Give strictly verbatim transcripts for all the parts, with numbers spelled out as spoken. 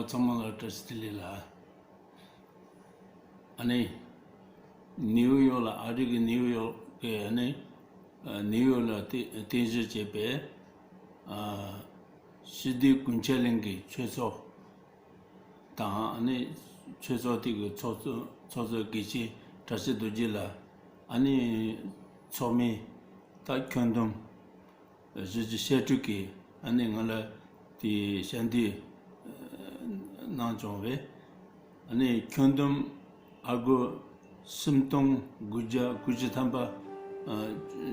ཚང་མ་ལ་བཀྲ་ཤིས་བདེ་ལེགས་ལ། ཨ་ནི། ནིའུ་ཡོག་ལ་ཨ་རི་གི་ནིའུ་ཡོག་གི་ཨ་ནི། ཨ་ནིའུ་ཡོག་ལ་རྟེན་རྟེན་གཞི་བྱས་པའི་ཨ་ཞི་བདེ་ཀུན་ཁྱབ་གླིང་གི་ཆོས་ཚོགས་དང་ཨ་ནི་ཆོས་ཚོགས་དེ་གི་ཚོགས་གཙོ་ཚོགས་གཙོ་དགེ་བཤེས་བཀྲ་ཤིས་རྡོ་རྗེ་ལགས། ཨ་ནི་ཚོགས་མི་དང་ཁྱོན་བསྡོམས་གཞིས་བྱེས་བཤད་སྒྲུབ་ཀྱི་ཨ་ནི་ང་ལ་དེ་ཞལ་འདེབས་གནང་བྱུང་བས། ཨ་ནི་ཁྱོན་བསྡོམས་ཨ་སྒོར་སུམ་སྟོང་དགུ་བརྒྱ་དགུ་བཅུ་ཐམ་པ་ཨ་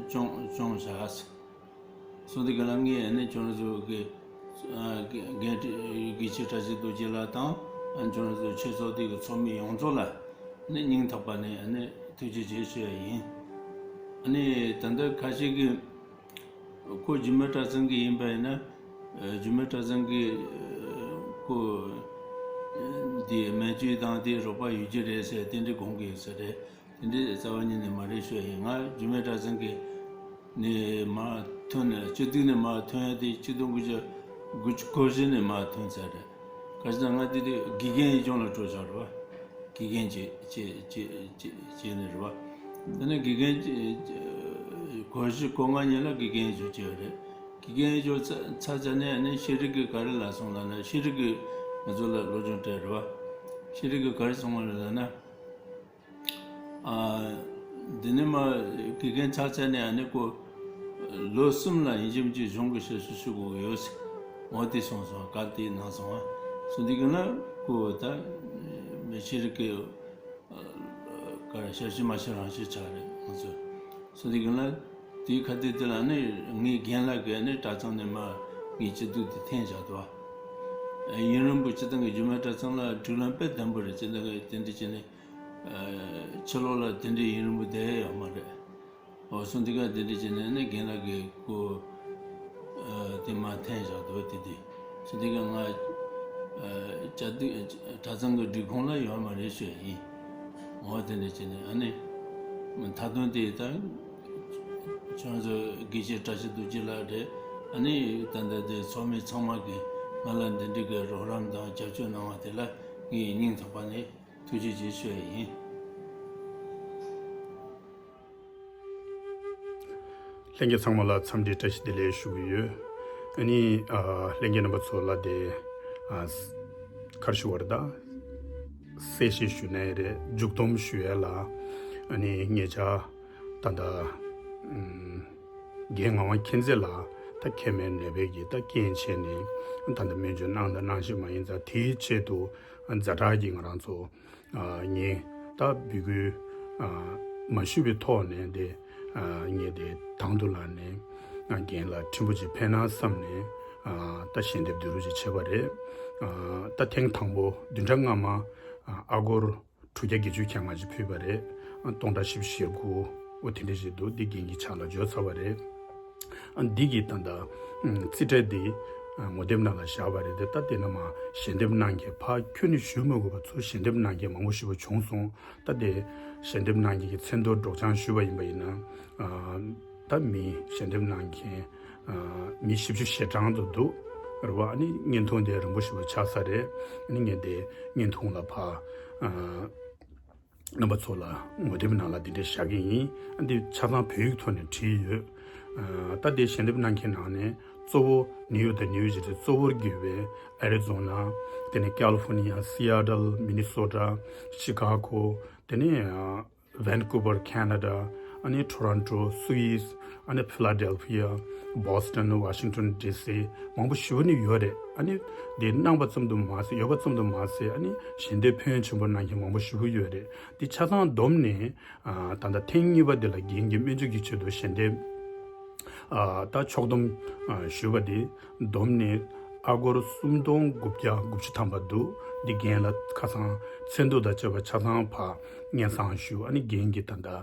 བྱུང་བྱུང་བཞག་སོང་། དེ་ག་ལ་ངས་ཨ་ནི་ཁྱོད་རང་ཚོ་གི་ཨ་དགེ་དགེ་བཤེས་བཀྲ་ཤིས་རྡོ་རྗེ་ལགས་དང་ཨ་ཁྱོད་རང་ཚོ་ཆོས་ཚོགས་དེ་གི་ཚོགས་མི་ཡོངས་རྫོགས་ལ་ཨ་ནི་སྙིང་ཐག་པ་ནས་ཨ་ནི་ཐུགས་རྗེ་ཆེ་ཞུ་ཡ་ཡིན། ཨ་ནི་ད་ལྟ་ཁ་ཤས་ཀྱིས་ཁོ་འཇིགས་མེད་གྲྭ་ཚང་གི་ཡིན་པ་ཡིན་ན། ཨ་འཇིགས་མེད་གྲྭ་ཚང་གི་ཨ་ཁོ་འདི་སྨན་བཅོས་དང་དེ་རོགས་པ་ཡོད་ཀྱི་རེད་ཟེར་དེ་འདྲའི་དགོངས་ཀྱི་ཡོད་ས་རེད། དེ་འདྲའི་རྩ་བ་ཉིད་ནས་མ་རེད་ཤོད་ཡིན། ང་འཇིགས་མེད་གྲྭ་ཚང་གི་ནས་མར་ཐོན་ནས་སྤྱི་འཐུས་ནས་མར་ཐོན་ཡ་དེ་ཆིག་སྟོང་དགུ་བརྒྱ་དགུ་བཅུ་གོ་བཞི་ནས་མར་ཐོན་ཚར་རེད། ག་ཅི་ན་ང་དེ་དུས་དགེ་རྒན་ཡིག་སྦྱོང་ལ་འགྲོ་བཞག་རེད་བ། དགེ་རྒན་བྱེད་བྱེད་བྱེད་བྱེད་བྱེད་ནས་རེད་བ། དེ་ནས་དགེ་རྒན་བྱེད་གོ་བཞི་གོ་ལྔ་ཉིན་ལ་དགེ་རྒན་ཡིག་སྦྱོང་བྱས་པ་རེད། དགེ་རྒན་ཡིག་སྦྱོང་ཚར་ཚར་ཚར་ནས་ནི་ཤེས་རིག་གི་ག་རེ་ལ་སོང་ལབ་ན་ཤེས་རིག་གི་ང་ཚོ་ལ་སློབ་སྦྱོང་སྤྲད་རེད་བ། ཤེས་རིག་གི་ག་རེ་སོང་བ་རེད་ལབ་ན། ཨ། འདི་ནས་མ་དགེ་རྒན་ཚར་ཚར་ནས་ཨ་ནི་ཁོ་ལོ་གསུམ་ལ་ཡིན་གཅིག་མིན་གཅིག་གཞུང་གི་ཞབས་ཞུ་ཞུ་དགོས་ཀྱི་ཡོད་ཟེར། འོ་དེ་སོང་སོང་བཀའ་དེ་གནང་སོང་བ། སོང་དུས་ཀྱི་ན་ཁོ་ད་མི་ཤེས་རིག་གི་ག་རེ་ཞབས་ཞུ་མ་བྱེད་རང་བྱེད་ཆགས་རེད་ང་ཚོ། སོང་དུས་ཀྱི་ན་དེའི་ཁ་གཏད་དེ་ལ་ནི་ངའི་རྒན་ལགས་ཀྱིས་ནི་གྲྭ་ཚང་ནས་མ་ངའི་སྐྱིད་སྡུག་དེ་འཐེན་བཞག་འདུག་བ། ཡུན་རིང་པོ་སྤྱིར་བཏང་གི་འཇིགས་མེད་གྲྭ་ཚང་ལ་སྒྲིག་ལམ་དཔེ་བརྟན་པོ་རེད། སྤྱིར་བཏང་གི་དེ་འདྲ་བྱས་ནས། ཕྱི་ལོགས་ལ་དེ་འདྲའི་ཡུན་རིང་པོ་བསྡད་ཡོད་མ་རེད། འོ་སོང་དེ་ག་དེ་འདྲ་བྱས་ནས་ནི་རྒན་ལགས་ཀྱིས་ཁོ་དེ་མ་འཐེན་བཞག་འདུག་དེ་དེ་སོང་དེ་ག་ང་བཅའ་སྡོད་གྲྭ་ཚང་གི་སྒྲིག་ཁོངས་ལ་ཡོད་མ་རེད་ཞུ་ཡ་ཡིན། འོ་དེ་འདྲ་བྱས་ནས་ཨ་ནི་མཐའ་དོན་དེ་ད་ཁྱོད་ཚོ་དགེ་བཤེས་བཀྲ་ཤིས་རྡོ་རྗེ་ལགས་རེད། ཨ་ནི་ད་ལྟ་དེ་ཚོགས་མི་ཚང་མ་གིས་ང་ལ་འདི་འདྲའི་གི་རོགས་རམ་དང་རྒྱབ་སྐྱོར་གནང་བ་དེ་ལ་ངས་སྙིང་ཐག་པ་ནས་ཐུགས་རྗེ་ཆེ་ཞུ་ཡ་ཡིན། ལྷན་རྒྱས་ཚང་མ་ལ་འཚམས་འདྲི་བཀྲ་ཤིས་བདེ་ལེགས་ཞུ་གི་ཡོད། ཨ་ནི་ཨ་ལྷན་རྒྱས་རྣམ་པ་ཚོ་ལ་དེ་ཨ་ག་རེ་ཞུ་བ་རེད་ད། གསལ་བཤད་ཞུ་ནའི་རེད། མཇུག་སྡོམ་ཞུ་ཡ་ལ་ཨ་ནི་ངེད་ཅག་ད་ལྟ་ཨམ་རྒན་ངག་དབང་མཁྱེན་བརྩེ་ལགས་ད་མཁལ་མའི་ནད་པའི་གི་ད་རྐྱེན་བྱས་ནས་ད་ལྟ་སྨན་བཅོས་གནང་དང་གནང་བཞིན་པ་ཡིན་ཙང་དེའི་ཆེད་དུ་ཛ་དྲག་གི་ང་རང་ཚོ་ཨ་ངས་ད་འབོད་སྐུལ་ཨ་མ་ཞུས་པའི་ཐོག་ནས་དེ་ཨ་ངས་དེ་དང་དུ་ལངས་ནས་ཨ་རྒན་ལ་ཕྲན་བུ་ཅིག་ཕན་ན་བསམ་ནས་ཨ་ད་ཞལ་འདེབས་བསྡུ་རུབ་ཅིག་བྱས་པ་རེད། ཨ་ད་ཐེངས་དང་པོ་བདུན་ཕྲག་སྔ་མ་ཨ་ཨ་སྒོར་དྲུག་བརྒྱ་བརྒྱད་ཅུ་གྱ་ལྔ་ཅིག་ཕུལ་བ་རེད། ཨ་སྟོང་ཕྲག་བཞི་བཅུ་ཞེ་དགུ་འོ་དེ་འདྲ་ཞིག་འདུག་འདི་རྒན་གྱི་ཕྱག་ལ་འབྱོར་ཚར་བ་རེད། ཨ་འདི་གི་ད་ལྟ་ཨ་རྩིས་ཁྲ་འདི་ཨ་ངོ་དེབ་ནང་ལ་བཞག་པ་རེད་དེ། ད་དེ་ནས་མར་ཞལ་འདེབས་གནང་མཁན་ཕར་ཁྱོན་ནས་ཞུ་མི་དགོས་པ་ཚུར་ཞལ་འདེབས་གནང་མཁན་མང་པོ་ཞེ་པོ་བྱུང་སོང་། ད་དེ་ཞལ་འདེབས་གནང་མཁན་གྱི་མཚན་ཐོ་སྒྲོག་སྦྱང་ཞུས་པ་ཡིན་པ་ཡིན་ན་ཨ་ད་མི་ཞལ་འདེབས་གནང་མཁན་ཨ་མི་བཞི་བཅུ་ཞེ་གྲངས་དུ་འདུག་རེད་བ། ཨ་ནི་བརྙན་ཐུང་དེ་རིང་པོ་ཞེ་པོ་ཆགས་ས་རེད། ཨ་ནི་ངས་དེ་བརྙན་ཐུང་ལ་ཕར་ཨ་རྣམ་པ་ཚོ་ལ་ངོ་དེབ་ནང་ལ་འདི་འདྲ་བཞག་གི་ཡིན། ཨ་འདི་ཆ་ཚང་བོད་ཡིག་ཐོག་ནས་བྲིས་ཡོད། ཨ་ད་དེ་ཞལ་འདེབས་གནང་མཁན་ནང་ནས་གཙོ་བོ་ནིའུ་ཡོག་དང་ནིའུ་ཇར་སི། གཙོ་བོར་གྱུར་པའི་ཨེ་རི་ཛོ་ན། དེ་ནས་ཀལ་ལི་ཧྥོར་ནི་ཡ། སི་ཨེ་ཊལ། མི་ནི་སོ་ཊ། ཤི་ཀ་གོ། དེ་ནས་ཨ་ཝན་ཀུ་ཝར་ཁེ་ན་ཌ། ཨ་ནི་ཊོ་རོན་ཊོ་སུ་ཝིས། ཨ་ནི་ཕི་ལ་ཌེལ་ཕི་ཡ། བོ་སི་ཊོན། ཝ་ཤིང་ཊོན་ཌི་སི། མང་པོ་ཞེ་པོ་ནས་ཡོད་རེད། ཨ་ནི་དེ་གནང་བ་ཙམ་དུ་མ་ཟད། ཡོད་པ་ཙམ་དུ་མ་ཟད། ཨ་ནི་ཞལ་འདེབས་ཕན་ཡོན་ཆེན་པོ་གནང་མཁན་མང་པོ་ཞེ་པོ་ཡོད་རེད། དེ་ཆ་ཚང་བསྡོམས་ནས་ཨ་ད་ལྟ་ཐེངས་གཉིས་པ་དེ་ལ་རྒན་གྱི་སྨན་བཅོས་ཀྱི་ཆེད་དུ་ཞལ་འདེབས་ཨ་ད་ཕྱོགས་བསྡོམས་ཨ་ཞུས་པ་དེ་བསྡོམས་ནས་ཨ་སྒོར་སུམ་སྟོང་དགུ་བརྒྱ་དགུ་བཅུ་ཐམ་པ་འདུག་འདི་རྒན་ལ་ཁ་སང་མཚན་ཐོ་དང་བཅས་པ་ཆ་ཚང་ཕར་སྙན་སེང་ཞུ། ཨ་ནི་རྒན་གྱིས་ད་ལྟ་ཨ་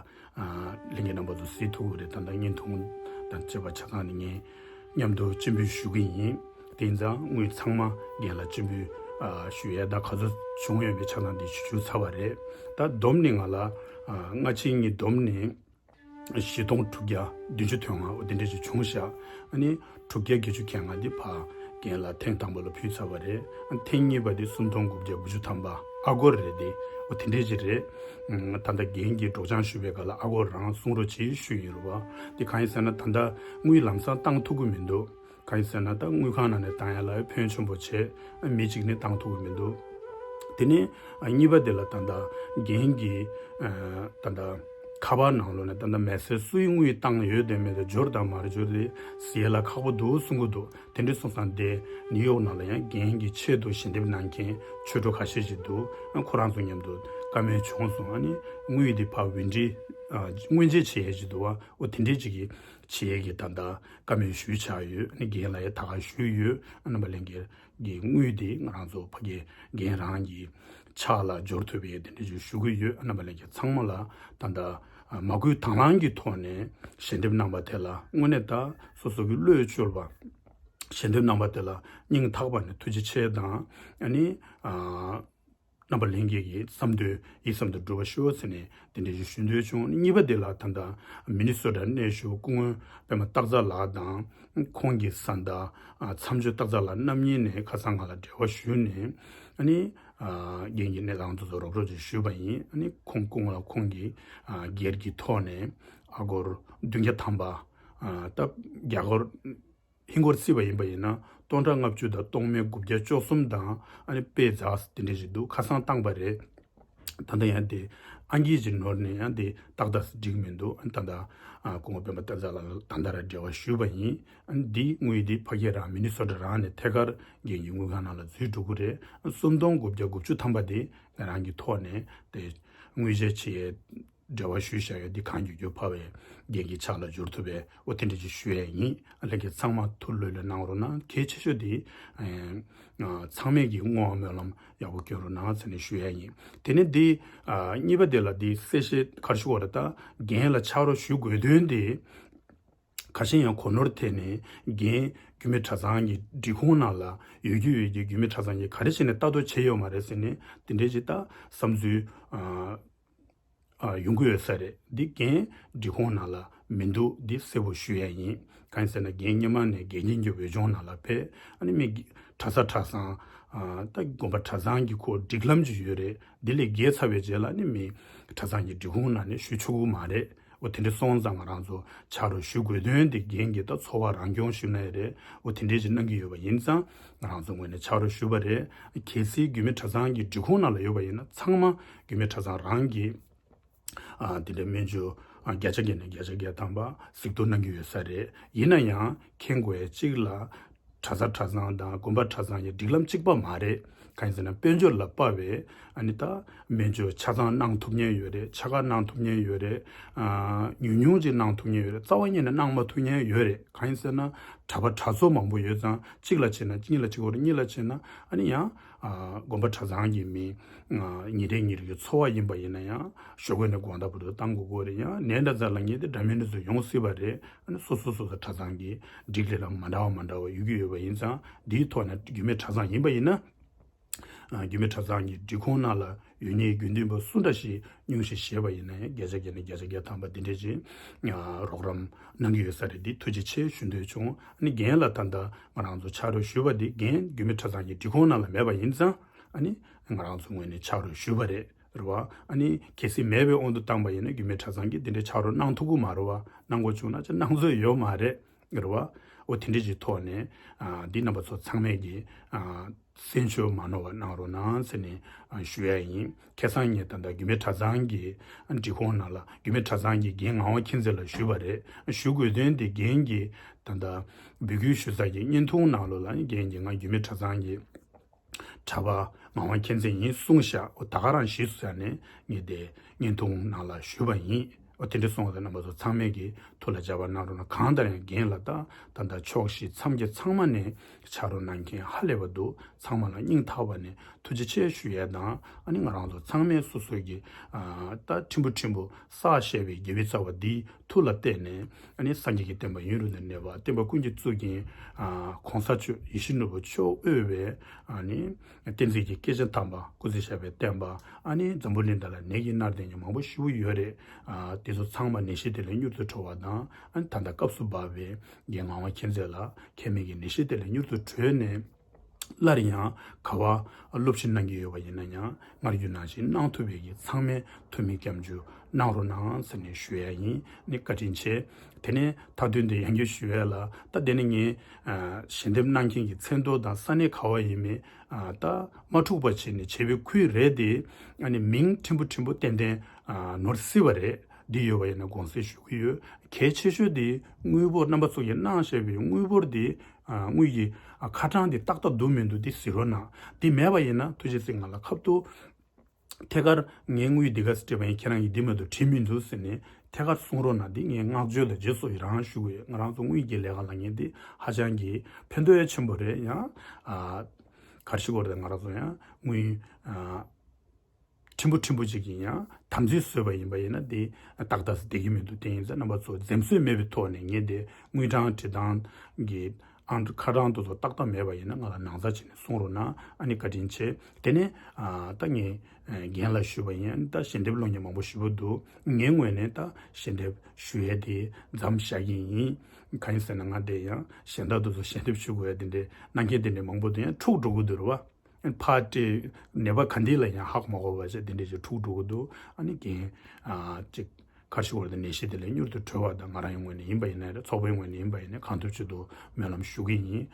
ལྷན་རྒྱས་རྣམ་པ་ཚོ་གཟིགས་ཐུབ་ཀྱི་རེད། ད་ལྟ་བརྙན་ཐུང་དང་བཅས་པ་ཆ་ཚང་ནི་ངས་མཉམ་དུ་སྤྱན་འབུལ་ཞུ་གི་ཡིན། དེ་ཡིན་ཙང་དངུལ་ཚང་མ་རྒན་ལ་སྤྱན་འབུལ་ཨ་ཞུ་ཡས། ད་ག་ཚོད་བྱུང་ཡོད་པའི་ཆ་ཚང་འདི་ཞུ་ཚར་བ་རེད། ད་བསྡོམས་ནས་ང་ལ་ཨ་སྔ་ཕྱི་གཉིས་བསྡོམས་ནས་བཞི་སྟོང་དྲུག་བརྒྱ་བདུན་ཅུ་དོན་ལྔ་འོ་དེ་འདྲ་ཞིག་བྱུང་ཤག་ཨ་ནི་དྲུག་བརྒྱ་བརྒྱད་ཅུ་གྱ་ལྔ་འདི་ཕར་ རྒན་ལགས་ཐེངས་དང་པོ་ལ་ཕུལ་ཚར་བ་རེད། ཐེངས་གཉིས་པ་དེ་སུམ་སྟོང་དགུ་བརྒྱ་དགུ་བཅུ་ཐམ་པ་ཨ་སྒོར་རེད་དེ། འོ་དེ་འདྲས་ཅིག་རེད། ད་ལྟ་རྒན་གྱིས་སྒྲོག་སྦྱང་ཞུ་བའི་སྐབས་ལ་ཨ་སྒོར་རང་གསུང་རོགས་གྱིས་ཞུས་ཡིན་རུང་བ། དེ་གང་ཡིན་ཟེར་ན་ད་ལྟ་དངུལ་ལམ་སང་བཏང་ཐུབ་ཀྱི་མི་འདུག་གང་ཡིན་ཟེར་ན་ད་དངུལ་ཁང་ནང་ནས་བཏང་ཡ་ལ་ཕོན་ཆེན་པོ་བྱས། མི་གཅིག་ནས་བཏང་ཐུབ་ཀྱི་མི་འདུག་དེ་ནས་གཉིས་པ་དེ་ལ་ད་ལྟ་རྒན་གྱིས་ད་ལྟ་ཁ་པར་ནང་ལོགས་ནས་ད་ལྟ་མེ་སེ་སུའི་དངུལ་བཏང་ཡོད་དེ་མེད་དེ་འབྱོར་དང་མ་འབྱོར་དེ་ཟེར་ཡ་ལ་ཁག་པོ་འདུག་གསུང་གི་འདུག་དེ་འདྲ་སོང་ཙང་དེ་ནིའུ་ཡོག་ནང་ལ་ཡང་རྒན་གྱི་ཆེད་དུ་ཞལ་འདེབས་གནང་མཁན་ཆོས་གྲོགས་ཁ་ཤས་ཤིག་འདུག་ཁོ་རང་ཚོ་མཉམ་དུ་བཀའ་མོལ་བྱུང་སོང་། ཨ་ནི་དངུལ་དེ་ཕར་ཝིན་ཌི་ཨ་དངུལ་འབྱེད་བྱེད་ཡས་ཅིག་འདུག་བ། འོ་དེ་འདྲས་ཅིག་གི་བྱེད་ཡས་ཀྱི་ད་ལྟ་བཀའ་མོལ་ཞུས་ཆགས་ཡོད། ཨ་ནི་རྒན་ལ་ཡང་ད་ག་ཞུས་ཡོད། ཨ་རྣམ་པ་ལྷན་རྒྱས་ཀྱི་དངུལ་དེ་ང་རང་ཚོ་ཕ་གི་རྒན་རང་གི་ཕྱག་ལ་འབྱོར་ཐུབ་པའི་དེ་འདྲ་ཅིག་ཞུ་གི་ཡོད། རྣམ་པ་ལྷན་རྒྱས་ཚང་མ་ལ་ད་ལྟ་མ་བསྐུལ་དང་བླངས་ཀྱི་ཐོག་ནས་ཞལ་འདེབས་གནང་པ་དེ་ལ་དངོས་གནས་ད་སོ་སོ་གི་བློས་བཅོལ་བ་ཞལ་འདེབས་གནང་པ་དེ་ལ་སྙིང་ཐག་པ་ནས་ཐུགས་རྗེ་ཆེ་དང་། ཨ་ནི་རྣམ་པ་ལྷན་རྒྱས་ཀྱི་བསམ་དོན་ཡིད་བསམ་དུ་འགྲུབ་པ་ཤོག་ཟེར་ནས་དེ་འདྲ་ཞིག་ཞུ་འདོད་བྱུང་། གཉིས་པ་དེ་ལ་ད་ལྟ་མི་ནི་སོ་ཊ་གནས་བཞུགས་སྐུ་ངོ་པད་མ་སྟག་རྩ་ལགས་དང་ཁོང་གི་བཟའ་ཟླ་མཚམས་གཅོད་སྟག་རྩ་ལགས་རྣམ་གཉིས་ནས་ཁ་སང་ང་ལ་འབྲེལ་བ་ཞུས་ནས། ཨ་ནི་རྒན་གྱི་གནས་སྟངས་དེ་ཚོ་རོབ་རོབ་ཅིག་ཞུས་པ་ཡིན། ཨ་ནི་ཁོང་སྐུ་ངོ་ལ་ཁོང་གི་སྒེར་གྱི་ཐོག་ནས་ཨ་སྒོར་བདུན་བརྒྱ་ཐམ་པ་ད་རྒྱ་སྒོར་ཧིན་སྒོར་བརྩིས་པ་ཡིན་པ་ཡིན་ན་སྟོང་ཕྲག་ལྔ་བཅུ་དང་སྟོང་སྨད་དགུ་བརྒྱ་བཅུ་གསུམ་དང་ཨ་ནི་དཔེ་འཛག་དེ་འདྲ་ཞིག་འདུག་ཁ་སང་བཏང་པ་རེད། ད་ལྟ་ཡང་དེ་ཨང་ཀི་ཅིག་ནོར་ནས་ཡང་དེ་ཏག་ཏག་འགྲིག་མི་འདུག་ཨ་ནི་ད་ལྟ་ཨ་སྐུ་ངོ་སྤེན་པ་བསྟན་འཛིན་ལགས་ལ་ད་ལྟ་ར་འབྲེལ་བ་ཞུས་པ་ཡིན། ཨ་ནི་འདི་དངུལ་འདི་ཕ་གི་རང་མི་ནི་སོ་ཊ་རང་ནས་ཐད་ཀར་རྒན་གྱི་དངུལ་ཁང་ནང་ལ་འཛུལ་འགྲོ་གི་རེད། སུམ་སྟོང་དགུ་བརྒྱ་དགུ་བཅུ་ཐམ་པ་དེ་ང་རང་གི་ཐོག་ནས་དེ་དངུལ་བཞེས་བྱེད་ཡས་འབྲེལ་བ་ཞུས་བཞག་ཡོད། འདི་གང་མགྱོགས་མགྱོགས་ཕར་བའི་རྒན་གྱི་ཕྱག་ལ་འབྱོར་ཐུབ་པའི་འོ་དེ་འདྲ་ཅིག་ཞུ་ཡས་ཡིན། ལྷན་རྒྱས་ཚང་མ་ཐུགས་ལྷོད་ལྷོད་གནང་རོགས་གནང་། གལ་ཆེ་ཤོས་དེ་ཨ་ཚང་མས་ཀྱི་བསྔོ་བ་སྨོན་ལམ་ཡག་པོ་སྐྱོན་རོགས་གནང་ཟེར་ནས་ཞུ་ཡས་ཡིན། དེ་ནས་འདི་ཨ་གཉིས་པ་དེ་ལ་འདི་གསལ་བཤད་ག་རེ་ཞུ་དགོས་རེད། ད་རྒན་ལ་ཕྱག་རོགས་ཞུ་དགོས་དོན་དེ་ཁ་ཤས་ཡང་གོ་ནོར་ཐེབས་ནས་རྒན་རྒྱུད་སྨད་གྲྭ་ཚང་གི་སྒྲིག་ཁོངས་ནང་ལ་ཡོད་རྒྱུ་ཡོད་ཀྱི་རྒྱུད་སྨད་གྲྭ་ཚང་གིས་ག་རེ་བྱས་ནས་ལྟ་རྟོག་བྱས་ཡོད་མ་རེད་ཟེར་ནས་དེ་འདྲའི་ཅིག་ད་བསམ་ཚུལ་ཨ། ཨ་ཡོང་གི་ཡོད་ས་རེད། འདི་རྒན་སྒྲིག་ཁོངས་ནང་ལ་མི་འདུག་འདི་གསལ་པོ་ཞུ་ཡ་ཡིན། གང་ཡིན་ཟེར་ན་རྒན་སྔོན་མ་ནས་དགེ་རྒན་གྱི་འོས་སྦྱོང་ནང་ལ་ཕེབས། ཨ་ནི་མི་གྲྭ་ས་གྲྭ་ཚང་ཨ་ད་དགོན་པ་གྲྭ་ཚང་གི་ཁོ་སྒྲིག་ལམ་ཅིག་ཡོད་རེད། འདི་ལས་བརྒལ་ཚར་བའི་རྗེས་ལ་ནི་མི་གྲྭ་ཚང་གི་སྒྲིག་ཁོངས་ནང་ནས་ཞུགས་ཆོག་གི་མ་རེད། འོ་དེ་འདྲ་སོང་ཙང་ང་རང་ཚོ་ཕྱག་རོགས་ཞུ་དགོས་དོན་དེ་རྒན་གྱི་ད་འཚོ་བ་རང་སྐྱོང་ཞུ་ན་ཡ་རེད། འོ་དེ་འདྲ་ཅིག་གནང་གི་ཡོད་པ་ཡིན་ཙང་ང་རང་ཚོ་ངོས་ནས་ཕྱག་རོགས་ཞུ་བ་རེད། གལ་སྲིད་རྒྱུད་སྨད་གྲྭ་ཚང་གི་སྒྲིག་ཁོངས་ནང་ལ་ཡོད་པ་ཡིན་ན་ཚང་མ་རྒྱུད་སྨད་གྲྭ་ཚང་རང་གི་ཨ་དེ་འདྲའི་སྨན་བཅོས་ཨ་བརྒྱ་ཆ་བརྒྱ་ནས་བརྒྱ་ཆ་བརྒྱ་ཐམ་པ་གཟིགས་རྟོག་གནང་གི་ཡོད་ས་རེད། ཡིན་ན་ཡང་མཁྱེན་དགོས་ཡ་གཅིག་ལ་གྲྭ་ས་གྲྭ་ཚང་དང་དགོན་པ་གྲྭ་ཚང་གི་སྒྲིག་ལམ་གཅིག་པ་མ་རེད། གང་ཡིན་ཟེར་ན་དཔལ་འབྱོར་ལ་དཔག་པའི་ཨ་ནི་ད་སྨན་བཅོས་ཆ་ཚང་གནང་ཐུབ་མཁན་ཡོད་རེད། ཆ་ཚང་གནང་ཐུབ་མཁན་ཡོད་རེད། ཨ་ཉུང་ཉུང་ཅིག་གནང་ཐུབ་མཁན་ཡོད་རེད། རྩ་བ་ཉིད་ནས་གནང་མ་ཐུབ་མཁན་ཡོད་རེད། གང་ཡིན་ཟེར་ན་གྲྭ་པ་གྲྭ་ཚང་མང་པོ་ཡོད་ཙང་གཅིག་ལ་བྱས་ན་གཉིས་ལ་གཅིག་པོ་རེད། གཉིས་ལ་བྱས་ན་ཨ་ནི་ཡང་ཨ་དགོན་པ་གྲྭ་ཚང་གི་མི་ཨ་ཉིན་རེ་ཉིན་རེ་གི་འཚོ་བ་ཡིན་པ་ཡིན་ན་ཡང་ཞོགས་ཀས་ནས་དགོང་དག་བར་དུ་བཏང་དགོས་ཀྱི་རེད། ཡང་ནད་འདྲ་ཙམ་ལ་ངེས་ཏེ་འདྲ་མིན་འདྲ་ཚོ་ཡོང་སྲིད་པ་རེད། ཨ་ནི་སོ་སོ་སོ་སོ་གྲྭ་ཚང་གི་སྒྲིག་ལས་ལ་མ་འདྲ་བ་མ་འདྲ་བ་ཡོད་ཀྱི་ཡོད་པ་ཡིན་ཙང་འདིའི་ཐོག་ནས་རྒྱུད་སྨད་གྲྭ་ཚང་ཡིན་པ་ཡིན་ན། ཨ་རྒྱུད་སྨད་གྲྭ་ཚང་གི་སྒྲིག་ཁོངས་ནང་ལ་ཡོད་མཁན་དགེ་འདུན་པ་སུ་འདྲ་ཞིག་སྙུང་གཞི་བཞེས་པ་ཡིན་ན་ཡང་བརྒྱ་ཆ་བརྒྱ་ནས་བརྒྱ་ཆ་བརྒྱ་ཐམ་པ་འདི་འདྲས་ཅིག་ཨ་རོགས་རམ་གནང་གི་ཡོད་ས་རེད། འདི་ཐུགས་རྗེ་ཆེ་ཞུ་འདོད་བྱུང་། ཨ་ནི་རྒན་ལ་ད་ལྟ་ང་རང་ཚོ་ཕྱག་རོགས་ཞུས་པ་འདི་རྒན་རྒྱུད་སྨད་གྲྭ་ཚང་གི་སྒྲིག་ཁོངས་ནང་ལ་མེད་པ་ཡིན་ཙང་ཨ་ནི་ང་རང་ཚོ་ངོས་ནས་ཕྱག་རོགས་ཞུས་པ་རེད། རེད་བ། ཨ་ནི་གལ་སྲིད་མེད་པའི་དབང་དུ་བཏང་པ་ཡིན་ན་རྒྱུད་སྨད་གྲྭ་ཚང་གིས་འདི་འདྲའི་ཕྱག་རོགས་གནང་ཐུབ་ཀྱི་མ་རེད་བ། གནང་དགོས་བྱུང་ན་ཅི་གནང་འཛོལ་ཡོད་མ་རེད། རེད་བ། འོ་དེ་འདྲ་ཅིག་ཐོག་ནས་ཨ་འདི་རྣམ་པ་ཚོ་ཚང་མས་ཀྱི་ཨ་སེམས་ཤུགས་མ་ནོར་བ་གནང་རོགས་གནང་ཟེར་ནས་ཨ་ཞུ་ཡ་ཡིན། ཁ་སང་ངས་ད་ལྟ་རྒྱུད་སྨད་གྲྭ་ཚང་གི་སྒྲིག་ཁོངས་ནང་ལ་རྒྱུད་སྨད་གྲྭ་ཚང་གི་རྒན་ངག་དབང་མཁྱེན་བརྩེ་ལ་ཞུས་པ་རེད། ཞུ་དགོས་དོན་དེ་རྒན་གྱིས་ད་ལྟ་འབོད་སྐུལ་ཞུ་ས་ཀྱི་བརྙན་ཐུང་ནང་ལོགས་ལ་རྒན་གྱིས་ང་རྒྱུད་སྨད་གྲྭ་ཚང་གི་གྲྭ་པ་ངག་དབང་མཁྱེན་བརྩེ་ཡིན་གསུངས་ཤག་འོ་ད་ག་རང་གཞི་བཙུགས་ནས་ངས་དེ་བརྙན་ཐུང་ནང་ལ་ཞུས་པ་ཡིན། འོ་དེ་འདྲ་སོང་བ་དང་རྣམ་པ་ཚོ་ཚང་མས་ཀྱི་ཐུགས་ལ་འཇགས་པ་གནང་རོགས་གནང་། གང་ལྟར་ཡང་རྒན་ལ་ད་ད་ལྟ་ཕྱོགས་བཞི་མཚམས་བརྒྱད་ཚང་མ་ནས་ཕྱག་རོགས་གནང་མཁན་ཧ་ལས་པ་འདུག་ཚང་མ་ལ་སྙིང་ཐག་པ་ནས་ཐུགས་རྗེ་ཆེ་ཞུ་ཡས་དང་། ཨ་ནི་ང་རང་ཚོ་ཚང་མས་སོ་སོ་གི་ཨ་ད་ཕྲན་བུ་ཕྲན་བུ་བསགས་བཞག་པའི་དགེ་བའི་རྩ་བ་འདིའི་མཐུ་ལ་བརྟེན་ནས་ཨ་ནི་སངས་རྒྱས་ཀྱི་བསྟན་པ་ཡུན་རིང་དུ་གནས་པ། བསྟན་པ་ཀུན་གྱི་གཙུག་རྒྱན་ཨ་གོང་ས་མཆོག་ཡིད་བཞིན་ནོར་བུ་མཆོག་དབུས་པའི་ཨ་ནི་བསྟན་འཛིན་གྱི་སྐྱེས་ཆེན་དམ་པ་སྐུ་ཚེ་ཞབས་པད་བརྟན་པ། ཨ་ནི་འཛམ་བུ་གླིང་འདི་ལ་ནད་ཀྱིས་མནར་བསྡད་མཁན་མང་པོ་ཞེ་པོ་ཡོད་རེད། ཨ་ འདི་ཚོ་ཚང་མ་ནད་གཞི་དེ་ལས་མྱུར་དུ་གྲོལ་བ་དང་། ཨ་ནི་ད་ལྟ་སྐབས་སུ་བབས་པའི་རྒན་ངག་དབང་མཁྱེན་བརྩེ་ལགས་མཁལ་མའི་གི་ནད་གཞི་དེ་ལས་མྱུར་དུ་གྲོལ་ནས། སླར་ཡང་ག་བ་སློབ་ཁྲིད་གནང་གི་ཡོད་པ་ཡིན་ན་ཡང་། སྔར་རྒྱུན་ནང་བཞིན་གནང་ཐུབ་པའི་གི་ཚང་མས་ཐུགས་སྨོན་སྐྱབས་འཇུག་གནང་རོགས་གནང་ཟེར་ནས་ཞུ་ཡ་ཡིན། ནི་བཀའ་དྲིན་ཆེ། དེ་ནས་མཐའ་དོན་དེ་ཡང་བསྐྱར་ཞུ་ཡ་ལ། ད་དེ་ནི་ངས་ཨ་ཞལ་འདེབས་གནང་མཁན་གྱི་མཚན་ཐོ་དང་ས་གནས་ག་བ་ཡིན་མིན་ཨ་ད་མ་འཁྲུག་པ་བྱས་ནས་བྱས་པའི་ཁུལ་རེད་དེ། ཨ་ནི་མིང་ཕྲན་བུ་ཕྲན་བུ་ཏན་ཏན་ཨ་ནོར་སྲིད་པ་རེད། འདི་ཡོད་པ་ཡིན་ན་དགོངས་སེལ་ཞུ་གི་ཡོད། གལ་ཆེ་ཤོས་དེ་དངུལ་འབོར་རྣམ་པ་ཚོ་གིས་གནང་བཞག་པའི་དངུལ་འབོར་དེ། ཨ་དངུལ་གྱི་ཨ་ཁ་གྲངས་དེ་ཏག་ཏག་འདུག་མི་འདུག་དེ་གཟིགས་རོགས་གནང་། དེ་མེད་པ་ཡིན་ན་ཐུགས་རྗེ་གཟིགས་ང་ལ་ཁ་ཐུག་ཐད་ཀར་ངས་དངུལ་འདི་ག་ཚོད་སྤྲད་པ་ཡིན། ཁྱེད་རང་གིས་འདི་མ་གཏོགས་བྲིས་མི་འདུག་ཟེར་ནས་ཐད་ཀར་གསུང་རོགས་གནང་། འདི་ངས་བསྔགས་བརྗོད་དང་རྗེས་སུ་ཡི་རང་ཞུ་གི་ཡོད། ང་རང་ཚོ་དངུལ་གྱི་ལས་ཀ་ལ་ངས་འདི་ཧ་ཅང་གི་ཕན་ཐོགས་ཡ་ཆེན་པོ་རེད། ཡང་ཨ་ག་རེ་ཞུ་དགོས་རེད། ང་རང་ཚོ་ཡང་དངུལ་ཨ་ཕྲན་བུ་ཕྲན་བུ་ཅིག་གིས་ཡང་དམ་འཛིན་བཟོས་པ་ཡིན་པ་ཡིན་ན། དེ་ཏག་ཏག་བསྡད་ཀྱི་མི་འདུག་དེ་ཡིན་ཙང་རྣམ་པ་ཚོ་འཛེམ་ཟོན་མེད་པའི་ཐོག་ནས་ངས་དེ་དངུལ་གྲངས་བྲིས་སྟངས་ཀྱི་ཨང་ཁ་གྲངས་དེ་ཚོ་ཏག་ཏག་མེད་པ་ཡིན་ན་ང་ལ་ནང་ཚགས་བྱས་ནས་གསུང་རོགས་གནང་། ཨ་ནི་བཀའ་དྲིན་ཆེ། དེ་ནས་ཨ་ད་ངས་ཨ་རྒན་ལ་ཞུས་པ་ཡིན། ཨ་ནི་ད་ཞལ་འདེབས་སློང་མཁན་མང་པོ་ཞེ་པོ་འདུག་ངའི་ངོས་ནས་ད་ཞལ་འདེབས་ཞུ་ཡས་དེ་མཚམས་བཞག་གི་ཡིན། གང་ཡིན་ཟེར་ན་ང་དེ་ཡང་གཞན་དག་དེ་ཚོ་ཞལ་འདེབས་ཞུ་དགོས་ཡ་དེ་འདྲའི་གནང་མཁན་དེ་འདྲའི་མང་པོ་འདུག་ཡང་འཁྲུག་འགྲོ་གི་འདུག་རེད་བ། ཕར་སྤྲད། ནད་པ་ག་འདི་ལ་ཡང་ཧ་གོ་མ་གོ་བ་བྱས་དེ་འདྲ་ཞིག་འཁྲུག་འགྲོ་གི་འདུག་ཨ་ནི་རྒན་ཨ་ཅིག་ཁ་ཤས་བར་དུ་ནད་གཞི་དེ་ལས་མྱུར་དུ་གྲོལ་བ་དང་། ང་རང་ཡི་ངོས་ནས་ཡིན་པ་ཡིན་ན་རེད། ཚོགས་པའི་ངོས་ནས་ཡིན་པ་ཡིན་ན། གང་ཐུབ་ཅི་ཐུབ་སྨོན་ལམ་ཞུ་གི་ཡིན།